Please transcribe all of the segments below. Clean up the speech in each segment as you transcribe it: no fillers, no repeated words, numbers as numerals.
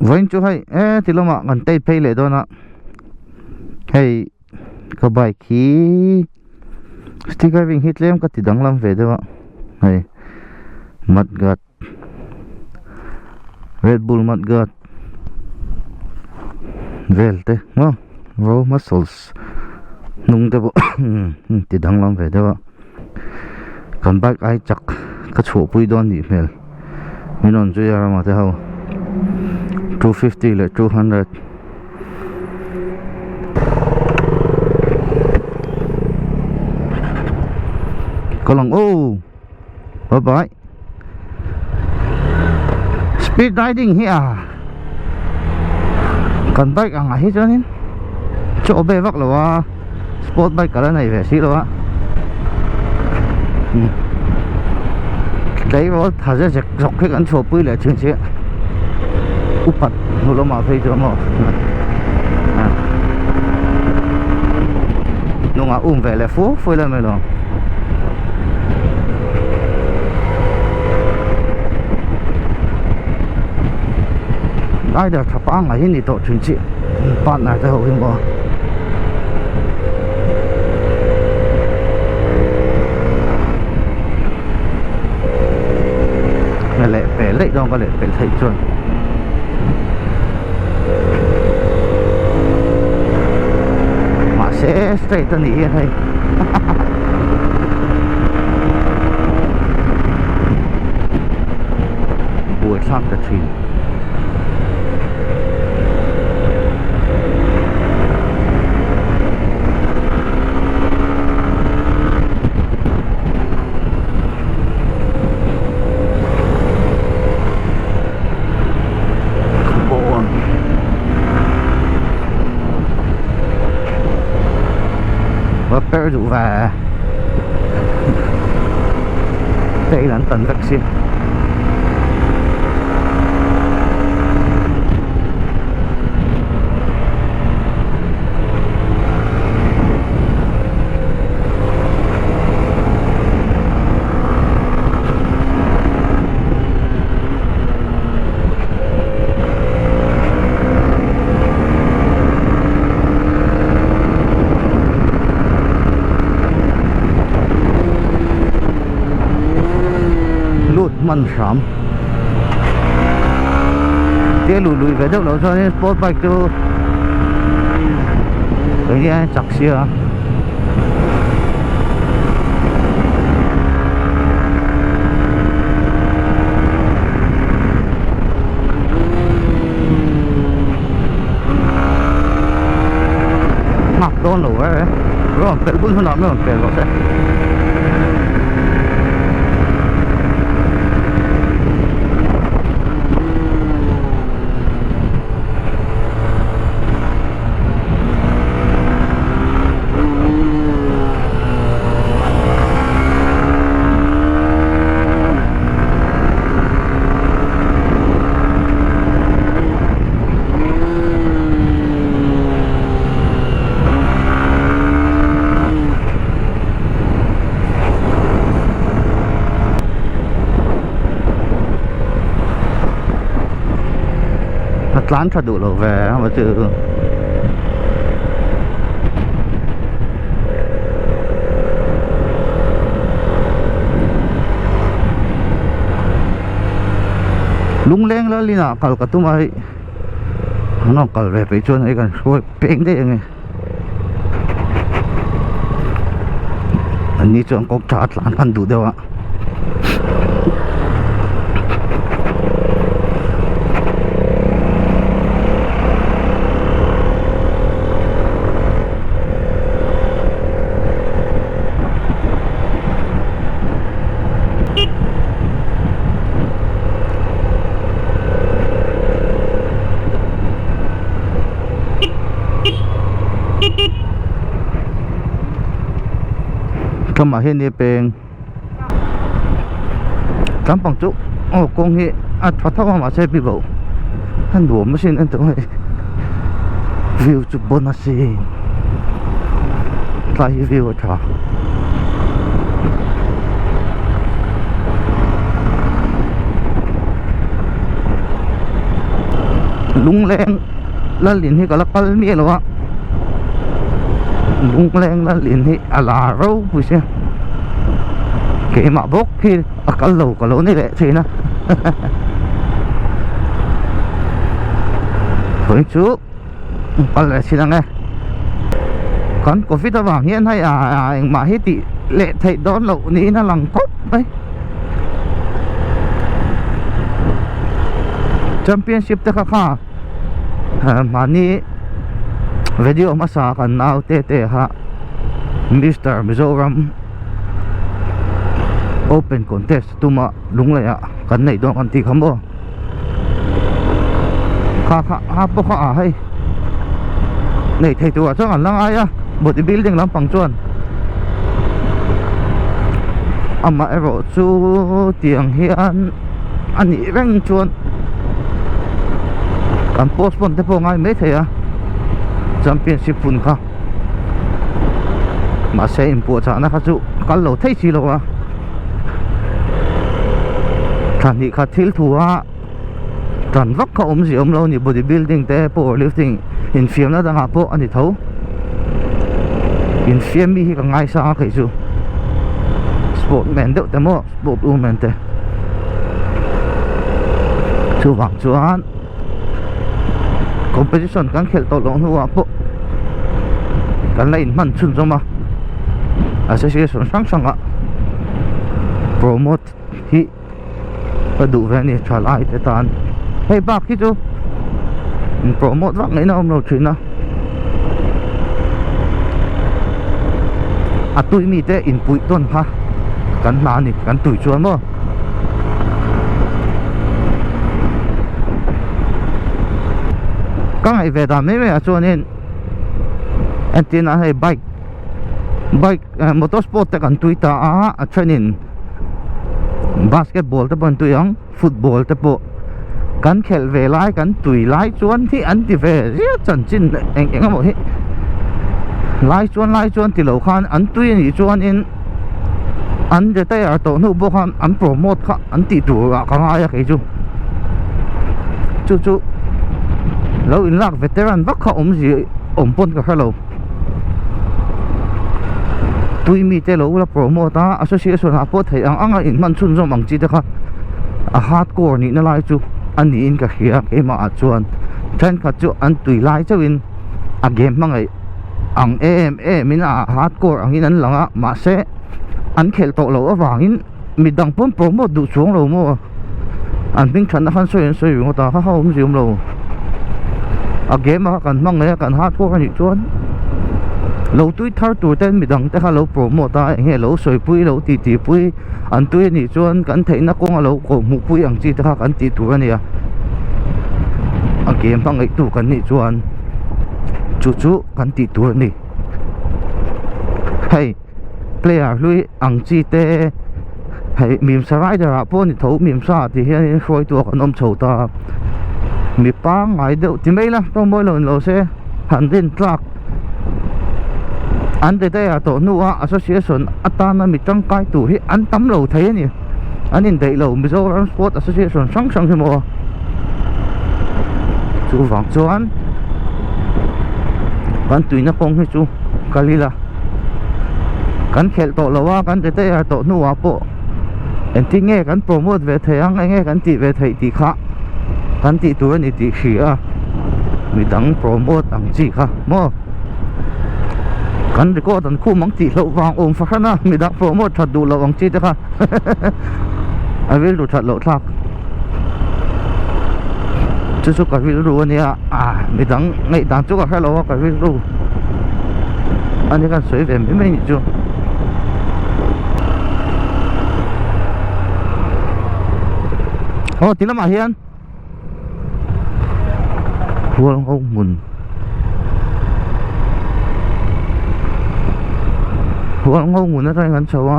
Vawiin chu hei e ti lamah kan tei phei leh dawn a hei ka bike hi sticker ring hi tlem ka ti danglam ve deuh a hei mudguard red bull mudguard vel te maw ro muscles hnung te pawh ti danglam ve deuh a kan bike ai chak ka chhuahpui dawn nih hmel min rawn zui a rama te ho 250 leh 200 Ka lang oh bye bye speed riding hi a kan bike ang ah hi chuanin chaw be vak lo a sport bike ka la nei ve si lo a tleirawl tha zet zek zawk hi kan chhuahpui leh thin si upat hnu lamah phei chuan maw hnungah um ve leh fur fur ila mai lo rider tha pangngai hi ni tawh thin chi partner te ho hi maw. Leh pel daih dawn ka leh pel theih chuan mahse straight a nih hian hei buaithlak ta thin. Va per duh ve te in an tan vek si. Lut hman hram tia luh lui ve deuh loh chuanin sport bike chu eng nge chak sia. Nghak dawn lo e rawn pelh bul hunah min rawn pel rawh se. A tlan tha duh lo ve a chu. Lungleng lalin ah kal ka tum a hei an rawn kal ve peih chuan hei kan hruai peng daih ang e an ni chuan kawng tha a tlan hman duh deuh a. Kamah hian ni peng lampang chu aw kawng hi a tha tho a mahse bibo a nuam asin en tawh hei view chu bon asin tlai hi view a tha. Lungleng Lalin hi ka la kal miah lo a Lungleng Lalin hi a la ropui sia keimah bawk hi a kal lo ka lo ni leh thin a Khawi chu kal leh thin ang e kan covid avang hian hei ah engmah hi tih leh theih dawn loh niin a lang khawp mai. Championship te kha kha mahni video hmasa kan nau te te kha Mister Mizoram Open Contest tuma Lunglei ah kan neih dawn kan tih kha maw kha kha a pawh kha ah hei nei thei turah chuan an la ngai a body building lampang chuan amaherawh chu tiang hian a nih reng chuan kan postpone te pawh a ngai maithei a championship hun kha mahse inpuahchahna kha chu kal lo thei si lo a thla hnih khat thil thu a tan vak kha awmzia awm lo a ni body building te power lifting infiamna dangah pawh a ni tho infiam mi hi ka ngaisang a kei chu sport man deuh te maw sport woman te chuvang chuan competition kan khelh tawh loh hnuah pawh kan la inhman chhunzawm a association hrang hrangah promote hi ka duh ve a ni thalai te tan hei bak hi chu in promote vak ngaihna awm lo thin a a tui mi te inpuih tawn kha kan hna a ni kan tui chuan maw. Ka ngaih ve dan mai mai ah chuanin entir nan hei bike bike motor sport te kan tui ta a a thenin basketball te pawh an tui ang football te pawh kan khelh ve lai kan tui lai chuan hi an ti ve ziah chanchin eng eng emaw hi lai chuan lai chuan ti lo khan an tui a nih chuanin an retire tawh hnu pawh khan an promote kha an tih tur ah ka ngai a kei chu chu chu lo in lak veteran vak kha awmzia awm pawn ka hrelo tui mi te lo la promote a association ah pawh theih ang ang a in hman chhunzawm ang chi te kha a hardcore nih na lai chu a niin ka hria keimah ah chuan thenkhat chu an tui lai chauhin a game hmangaih ang em em in a hardcore angin an lang a mahse an khelh tawh loh avangin midang pawn promote duh chuang lo maw an hming thatna khan sawi an sawi ringawt a kha kha awmzia awm lo a game a kan hmang leh a kan hardcore anih chuan lo tui thar tur ten midang te kha lo promote a eng nge lo sawipui lo ti ti pui an tui anih chuan kan theihna kawng a lo kawh hmuh pui ang chi te kha kan tih tur a ni a a game hmangaih tu kan nih chuan chu chu kan tih tur a ni hei player hlui ang chi te hei mimsa rider ah pawh a ni tho mimsa tih hian hruaitu ah kan awm chho ta mi pangngai deuh ti mai ila tawngbawi lo ni lo se han rin tlak an retire tawh hnuah association atana mi tangkai tur hi an tam lo thei a ni an indaih lo Mizoram Sport Association hrang hrang hi maw chuvang chuan kan tuina kawng hi chu kal ila kan khelh tawh lo a kan retire tawh hnuah pawh engtin nge kan promote ve thei ang enge kan tih ve theih tih kha kan tih tur a ni tih hria a midang promote ang chi kha maw kan record an khum ang tih hlauh vang awm fahran a midang promote that duh loh ang chi te kha a rilru that loh thlak chu chu ka rilru a nia ah midang ngaihdan chu ka hre lo a ka rilru a ni kan sawi ve mai mai nih chu. Aw ti lamah hian Hualngo hmun Hualngo hmun atangin kan chho a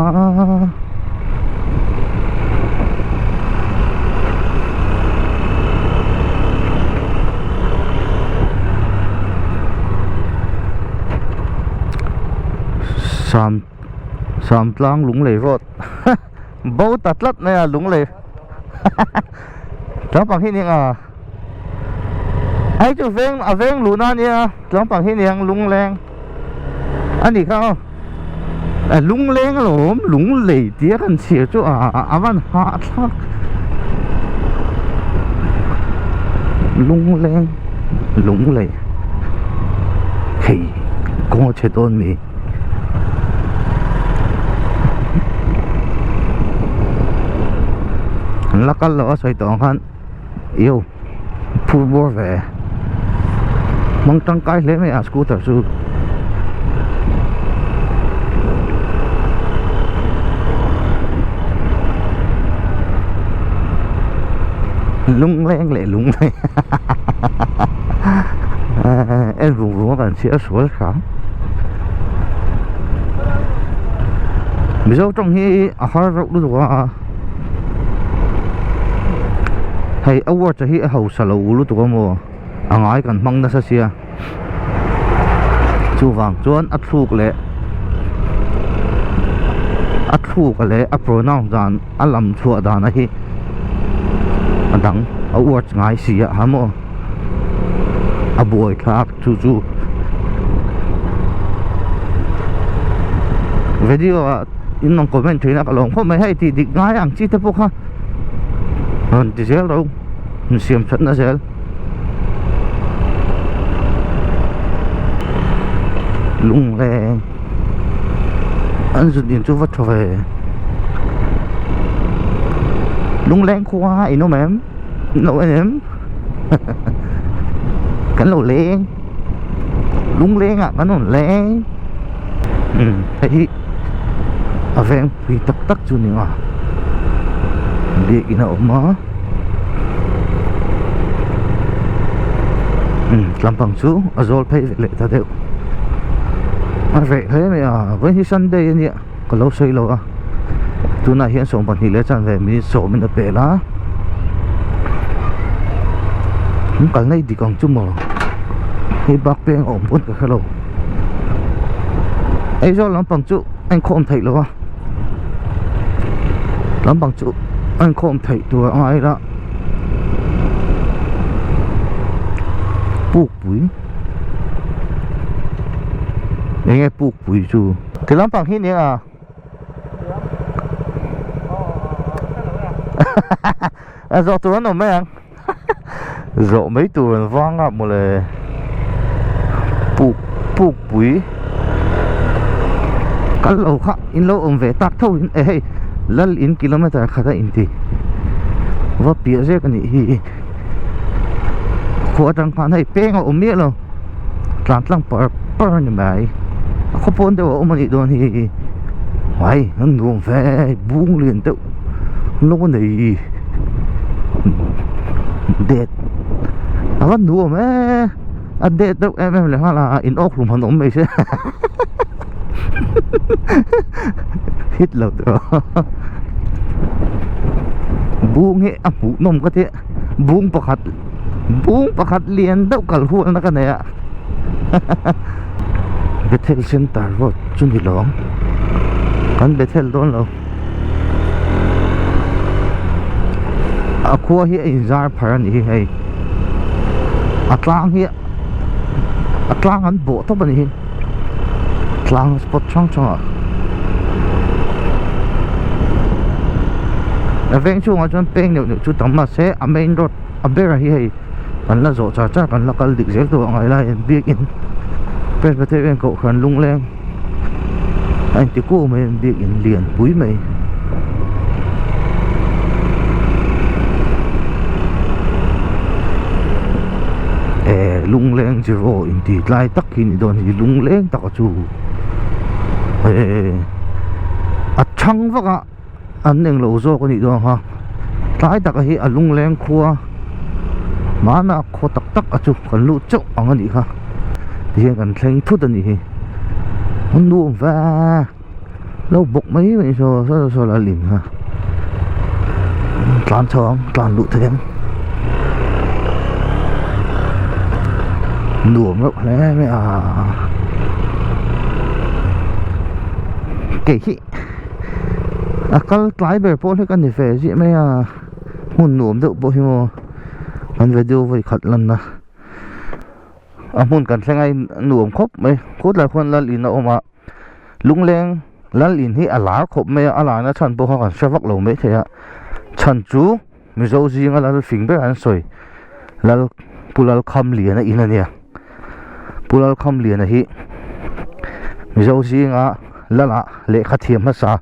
Sam Samtlang Lunglei road bo ta tlat mai a Lunglei naupang hi nia. Hei chu veng a veng luhna a nia tlangpang hi niang lungleng a nih kha aw lungleng alawm lunglei tia kan chhiar chu a a van hahthlak lungleng lunglei hei kawng a chhe dawn mi. An la kal loh a sawi tawh ang khan io phur bawr ve hmang tangkai hle mai a scooter chu. Lungleng leh lungleng en vung vung a kan chhiar sual hram. Mizo tawng hi a har reuh lutuk a hei a word hi a hausa lo lutuk a maw a ngai kan hmang nasa sia chuvang chuan a thluk leh a thluk leh a pronounce dan a lam chhuah dan a hi a dang a words ngai si a ha maw a buai thlak chu chu video ah in rawn comment thin a ka lawm khawp mai hei tih dik ngai ang chi te pawh kha rawn ti zel ro insiam that na zel lungleng an zut in chu va tha ve lungleng khua in awm em in lo en em kan lo leng lungleng ah kan rawn leng umm hei hi a veng pui tak tak chu ni a biakin a awm a umm tlampang chu a zawl phei ve leh ta deuh a reh hle mai a vawiin hi sunday a nia ka lo sawi lo a tunah hian 22 leh chanve minute sawmin a pel a an kalna hi dik ang chu maw hei bak peng a awm pawn ka hre lo Aizawl lampang chu a inkhawm theih lo a lampang chu a inkhawm theih tur a ngai la pukpui enge pukpui chu. Ti lampang hi nia a zawh tur an awm mai ang zawh mai tur an vang a mawle puk puk pui kal lo kha in lo awm ve tak tho in e hei lal in kilometer khat a inti va piah zek a nih hi khua atang khan hei peng a awm miah lo. Tlan tlang par par a ni mai a khaw pawn deuh a awm a nih dawn hi mai an nuam ve bung lian deuh lo a nei det a va nuam e a det deuh em em leh nghal a in awk hlum han awm mai se hit lo tawh bung hi a hmuh nawm ka ti bung pakhat. Bung pakhat lian deuh kal hualna ka nei a Bethel Center road chu ni lo ang kan Bethel dawn lo a khua hi a inzar phar a ni hi hei a tlang hi a tlang an bawh tawp a ni hi tlang spot hrang hrang ah a veng chhungah chuan peng neuh neuh chu tam mahse a main road a ber hi hei kan la zawh char char kan la kal dik zel tur ang lai hian biakin Presbyterian kohhran lungleng a inti kuau mai a biakin lian pui mai. Eh lungleng zero inti tlai tak hi ni dawn hi lungleng taka chu eh a chhang vak a. An englo zawk a nih dawn kha tlai taka hi a lungleng khua hmana khaw tak tak a chu kan luh chauh ang a nih kha tihian kan thleng thut a nih hi a nuam ve lo bawk mai mai saw saw saw la lim kha tlan chho ang tlan luh thei ang nuam reuh hle mai a kei hi. A kal tlai ber pawh hlek a ni ve zia mai a hmun nuam deuh pawh hi maw an video vawi khat lan na. A hmun kan thleng a in nuam khawp mai khutlai khuan lal in a awm a lungleng lal in hi a lar khawp mai a a larna chhan pawh kha kan hre vak lo maithei a chhan chu Mizo zinga lal fing ber an sawi lal Pu Lalkhamliana in a nia Pu Lalkhamliana hi Mizo zinga lala lehkha thiam hmasa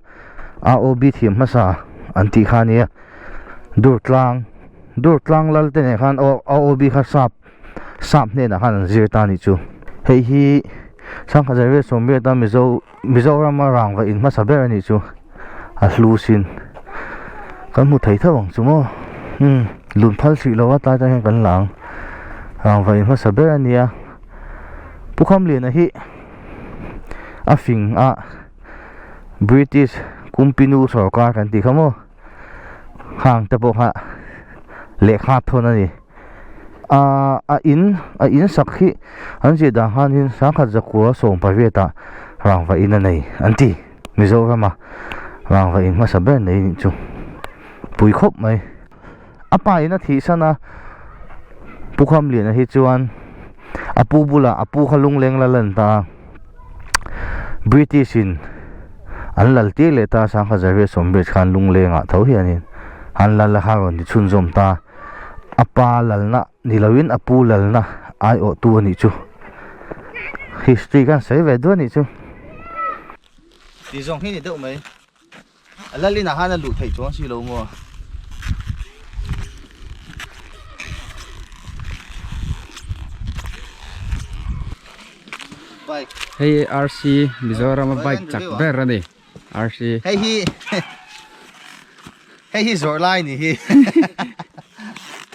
R.O.B thiam hmasa an tih kha a nia Durtlang Durtlang lal te nen khan R.O.B kha sap sap hnenah khan an zir ta a nih chu hei hi Sangha Zariat Sawmriata Mizo Mizorama rangva in hmasa ber a nih chu a hlu sin kan hmu thei tho ang chu maw umm lun phal hrih lo a tlai tang hian kan la ang rangva in hmasa ber a nia Pu Khamliana hi a fing a British Kumpinu sawrkar kan tih kha maw hang te pawh kha lehkha thawn a ni. Ahh a in a in sak hi an zir dan khanin sangkhat zakua sawm pariat ah rangva in a nei an ti Mizoram a rangva in hmasa ber nei nih chu pui khawp mai a pa in a thih san a Pu Khamliana hi chuan a pu bulah a pu kha lungleng la lan ta a British in an lal tir leh ta sangkhat zariat sawmriat khan lungleng ah tho hianin an lal a kha rawn ti chhunzawm ta. A pa lalna ni loin a pu lalna aiawhtu a nih chu. History khan sawi ve duah a nih chu. Ti zawng hi ni deuh mai. A lalin ah khan a luh theih chuang si lo maw. Bike. Hei RC Mizoram a bike chak ber a ni. Arsi. Hei hi hei hi zawrh lai ni hi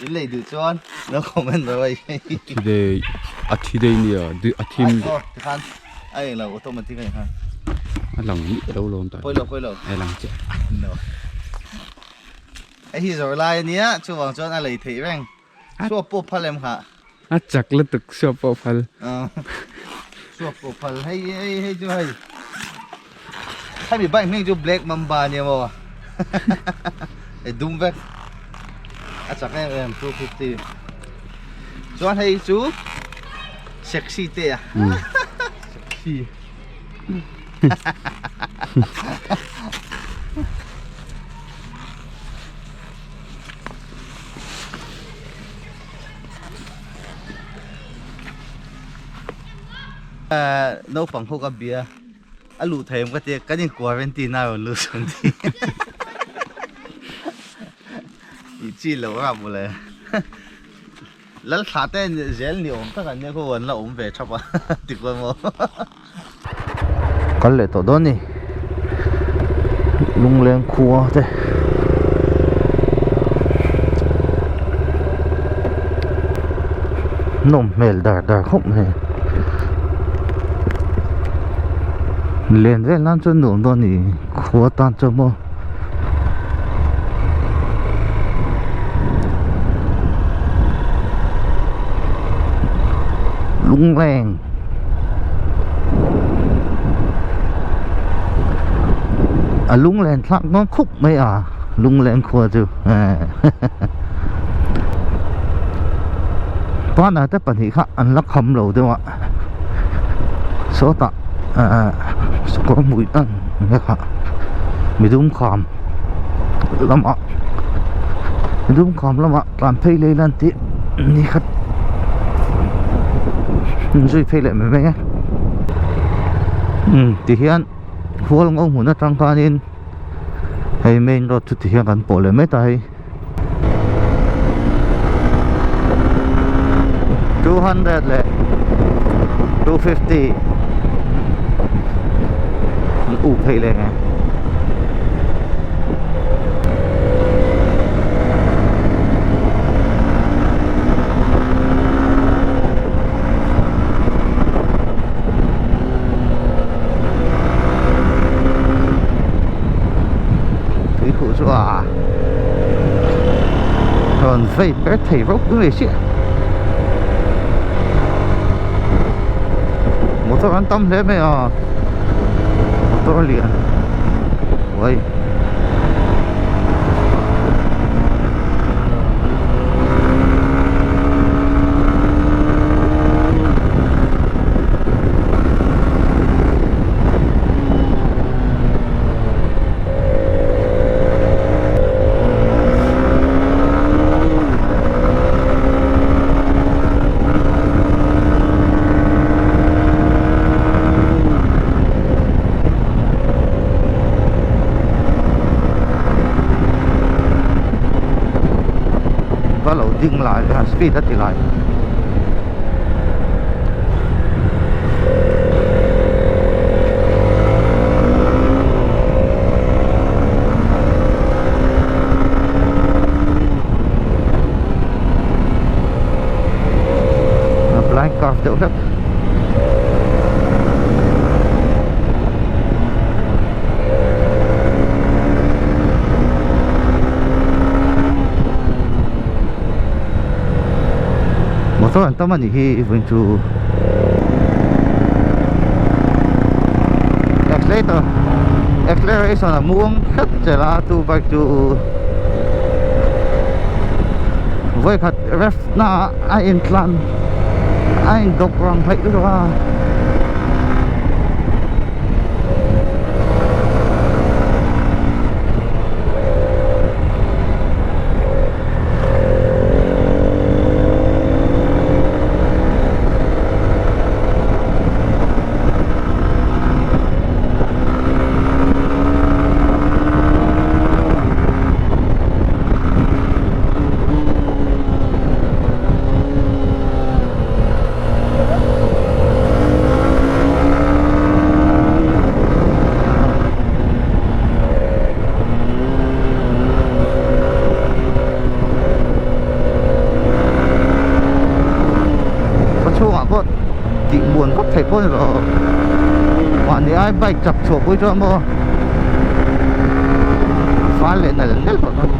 in lei duh chuan lo comment rawh hei. Thi dei a thi dei nia a thim. Ai aw tikhan a eng lo automatic a eng khan. A lang miah lo lawm ta. Pawi lo pawi lo. A lang chiah. No. Hei hi zawrh lai ania chuvang chuan a lei theih reng. Suap pawh phal em kha. A chak lutuk suap pawh phal. Suap pawh phal hei hei hei chu hei. Hei mi bike hming chu Black Mamba ania maw. Hei dum vek. A chak em em 250. Chuan hei chu sexy te a. Sexy. Naupang ho ka bia a luh thei awm ka tia kan in quarantine a rawn lut sawn ti tih chi loh a mawle Lalthla te zel ni awm tak an nia khaw an la awm ve thap a ti kual maw. Kal leh tawh dawn ni lungleng khua te nawm hmel dar dar khawp mai len vel nan chuan nuam dawn a ni khua tan chuan maw. Lungleng a lunglen thlak dawn khup mai a lungleng khua chu pana te pahnih kha an la kham lo deuh a sawtah sakawr hmui ang nge kha midum kham lamah midum kham lamah tlan phei leh ila an tih ni khat zui phei leh mai mai a umm ti hian hual ngo hmun atang khanin hei main road chu ti hian kan pawh leh mai ta hei 200 leh 250 an up phei leh nge tui khuh chu a rawn vei per thei rawk mai chiah motor an tam hle mai a motor lian uai ding lai speed a ti lai. A blind curve deuh hlek. Motor an tam a nih hi vawiin chu accelerator acceleration a muang hret zel a chu bike chu vawikhat ref na a intlan a indawk rang hleih lutuk a. Khaw chhungah pawh tih muan vak theih pawh a ni lo mahni ai bike chak chhuah pui chuan maw fal leh nal nal tawh dawn.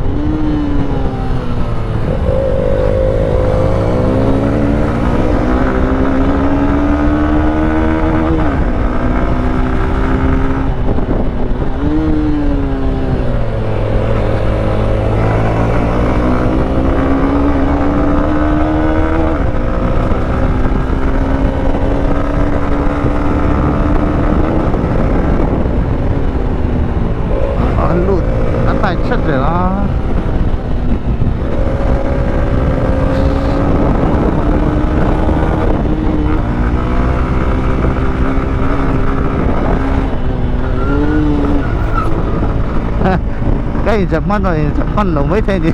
A lut a tight hret zel a. Ka inzep hman lo inzep hman lo mai thei a ni.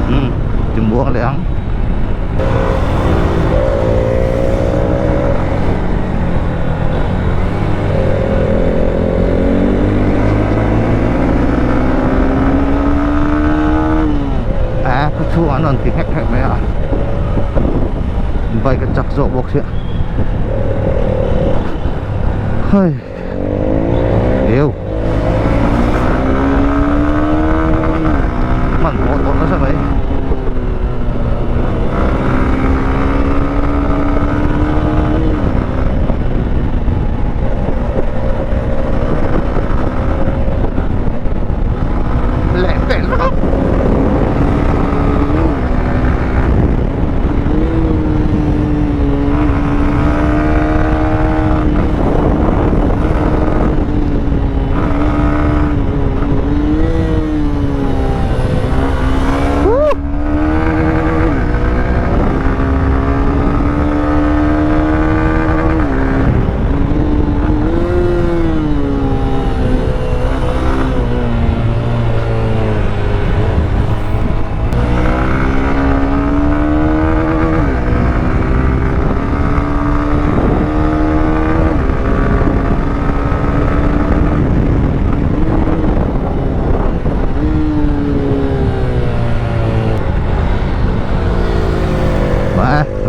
Umm ti muang leh ang. A khaw chhungah an rawn ti nghek nghek mai a bike a chak zawk bawk sia hei eu hmanhmawh tawh nasa mai. Leh peh lawk.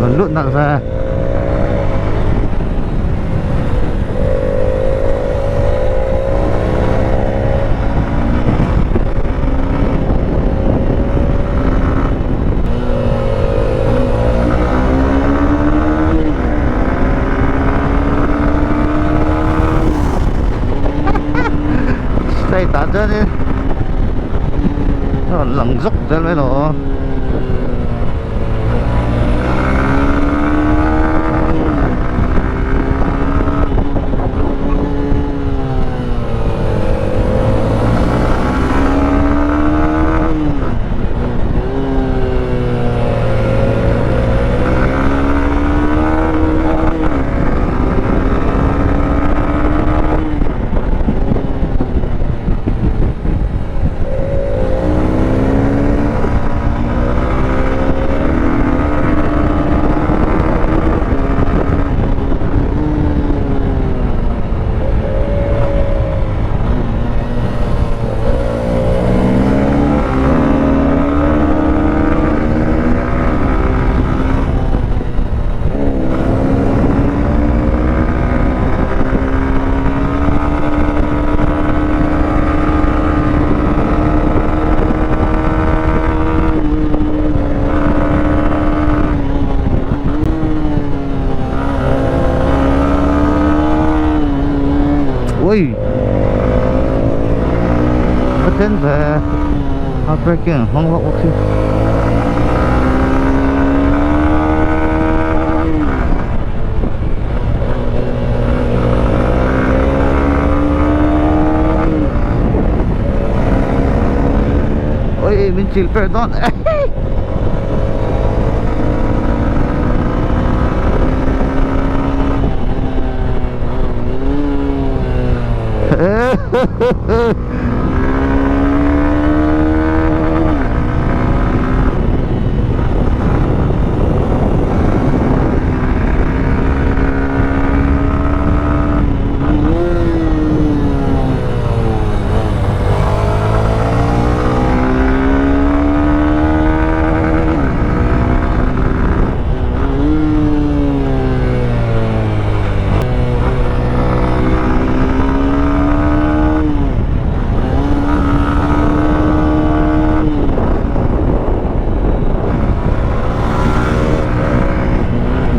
Rawn lut nalh ve. Straight ah chuanin a rawn lang zawk zel mai lo. Hard braking an hmang vak bawk si. Oi min chil per dawn.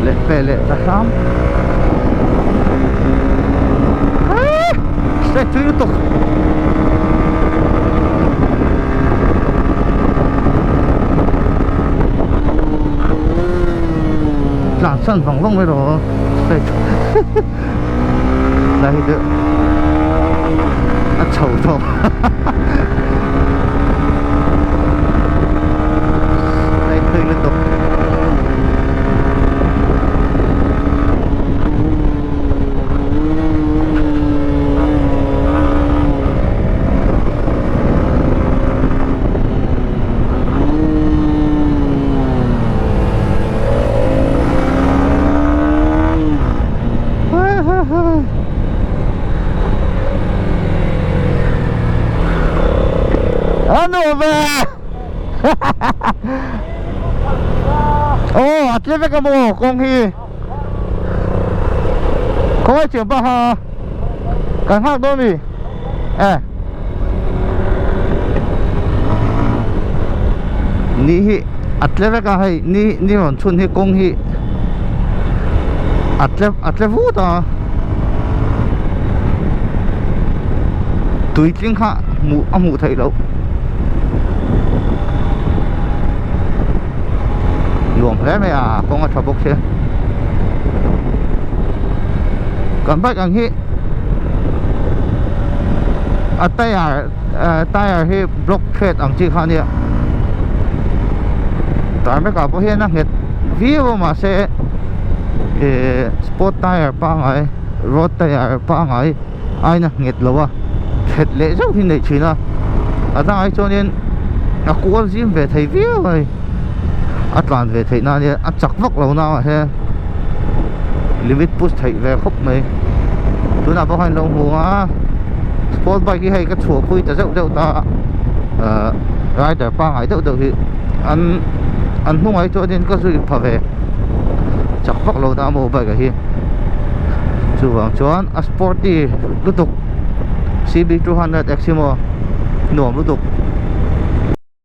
Leh pe leh ta hram Straight thui lutuk Tlan san vang vang mai rawh straight Lai hi chu a chho thawk Straight thui lutuk A nuam ve Aw a tle vek a maw kawng hi Khawngaih thiam pah ha Kan nghak dawn mi Eh Ni hi a tle vek a hei ni ni rawn chhun hi kawng hi a tle a tle vut a tui tling kha hmuh a hmuh theih loh nuam hle mai a kawng a tha bawk sia kan bike ang hi a tyre tyre hi block thread ang chi kha ania tarmekah ah pawh hian a nghet viau a mahse ih sport tyre pangngai road tyre pangngai aina nghet lo a nghet leh zauh hi neih thin a a dangah hi chuanin a kual zim ve thei viau a ni a tlan ve theih nan hian a chak vak lo na ah hian limit push theih ve khawp mai tunah pawh khan lo hmu a sport bike hi hei ka chhuah pui ta zeuh zeuh ta a rider pangngai deuh deuh hi an an hnungah hi chuanin ka zui pha ve chak vak lo na maw bike ah hi chuvang chuan. A sporty lutuk CB 200 X hi maw nuam lutuk.